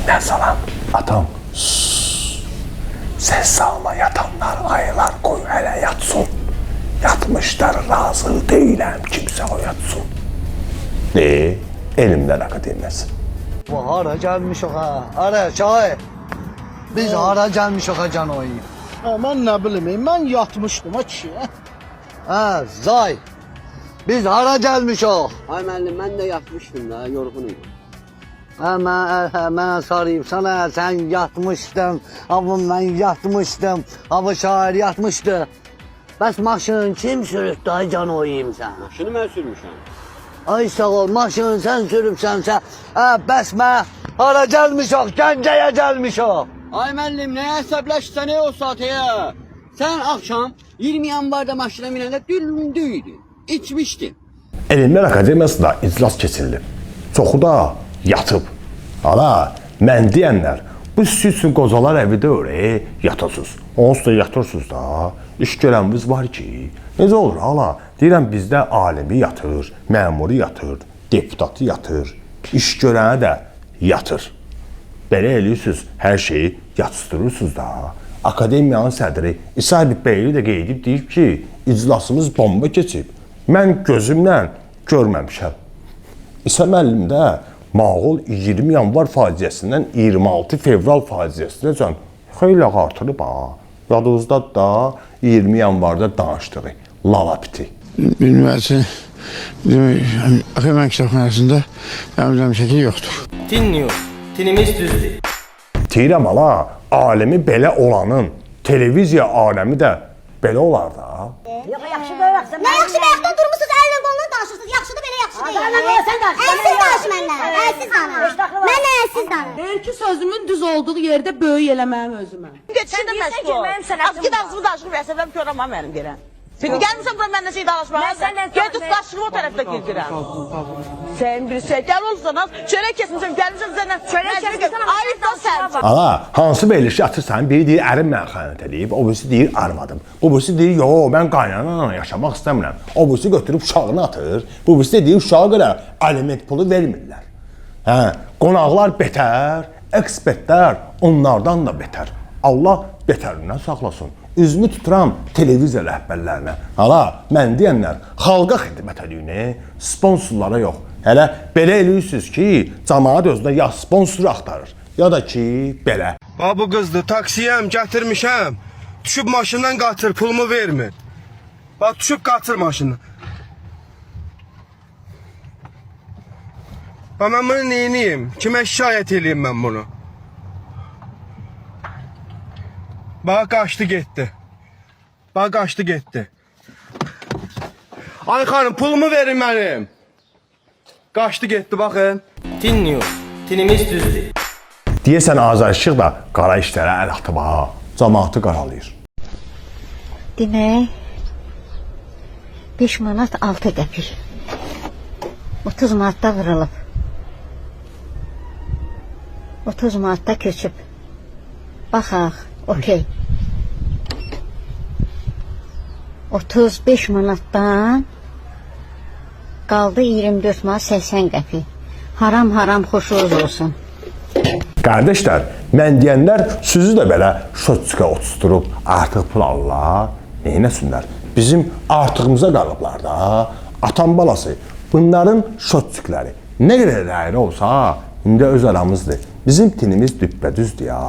Nə salam? Atam, ses salma, yatanlar ayılar, qoy hələ yatsın. Yatmışlar, razı deyiləm, kimsə oyatsın. De, Elmlər Akademiyası. Bu hara gəlmişik ha? Hara şahı? Biz hara gəlmişik ha can oyu? Ha, mən nə bilim, mən yatmışdım ha kişi. Ha zay. Biz hara gəlmişik? Ay müəllim, mən də yatmışdım da, yorğun idim. Ha mən, hə, mən sarıyım sana, sən yatmışdın. Ha bu mən yatmışdım. Ha bu şair yatmışdı. Bəs maşın kim sürüb ay can oyayım sən? Maşını mən sürmüşəm. Ay sağ ol, maşını sən sürübsənsə, hə, bəs mən hara gəlmişik? Gəncəyə gəlmişik. Ay müəllim, nəyə əsəbləşsən ey o saat ya? Sən axşam 20 yanvarda maşına minəndə dülündü idin. İçmişdin. Elmlər Akademiyasında iclas keçirilib. Çoxu da yatıb. Ala, mən deyənlər, bu siz üçün qocalar evi deyil, yatasınız. Onsuz da yatırsınız da. İş görənimiz var ki, necə olur ala? Deyirəm bizdə alimi yatır, məmuru yatır, deputatı yatır, iş görəni də yatır. Belə eləyirsiniz, hər şeyi yatışdırırsınız da. Akademiyanın sədri İsa Beyli də qeyd edib deyib ki, iclasımız bomba keçib. Mən gözümlə görməmişəm. İsa müəllim də Mağol 20 yanvar faciəsindən 26 fevral faciəsinəcən xeyli artırıb ha. Yadınızda da 20 yanvarda danışdığı lalapiti. Üniversite Akademik kitabxanasında mənim şəkil yoxdur. Tinniyor. Tinimiz düzdür. Deyirəm ala, aləmi belə olanın televiziya aləmi də belə olar da. Nə yaxşı bayaqdan durmusunuz, əllə qolundan danışırsınız. Yaxşıdır belə, yaxşı deyil. Sən danış. Əlsiz danış mənlə. Əlsiz danış. Mənlə əlsiz danış. Deyir ki, sözümün düz olduğu yerdə böyük eləməyim özümə. Sən deyirsən ki, mənim sənətim var. Git ağzımı danışıq, əsəbəm görəm ha mənim deyirəm. Şimdi gəlmirsən bura məndən şey danışmağa. Mən səndən Get daşığı o tərəfdə girdirəm. Sən bir şey gəl olsan az, çörək kesmişəm, gəlmişəm səndən. Çörək kəsmisən amma Ayıb da sən. Ala, hansı verilişi atırsan, biri deyir ərim mənə xəyanət eləyib, o birisi deyir arvadım. Bu birisi deyir yo, mən qaynananla yaşamaq istəmirəm. O birisi götürüb uşağını atır, bu birisi də deyir uşağa görə aliment pulu vermirlər. Hə, qonaqlar betər, ekspertlər onlardan da betər. Allah betərindən saxlasın. Üzümü tuturam televiziya rəhbərlərinə. Hala, mən deyənlər xalqa xidmət eləyin, sponsorlara yox. Hələ belə eləyirsiniz ki, camaat özünə ya sponsor axtarır, ya da ki, belə. Bax bu qızdır, taksiyəm, gətirmişəm. Düşüb maşından qaçır, pulumu vermir. Bax düşüb qaçır maşından. Bax mən bunu neyniyim? Kimə şikayət eləyim mən bunu? Bax qaçdı getdi. Bax qaçdı getdi. Ay xanım, pulumu verin mənim. Qaçdı getdi baxın. Tinniyor. Tinimiz düzdür. Deyəsən Azərişıq da qara işlərə əl atıb ha, camaatı qaralayır. Demək 5 manat 6 qəpik. 30 manatda vurulub. 30 manatda köçüb. Baxaq, okey. 35 manatdan qaldı 24 manat 80 qəpik. Haram haram xoşunuz olsun. Qardaşlar, mən deyənlər sözü də belə şotçuka otusturub artıq pul alırlar. Neynəsinlər? Bizim artığımıza qalıblar da. Atam balası, bunların şotçukları nə qədər əyri olsa, indi öz aramızdır. Bizim tinimiz düppədüzdür ya.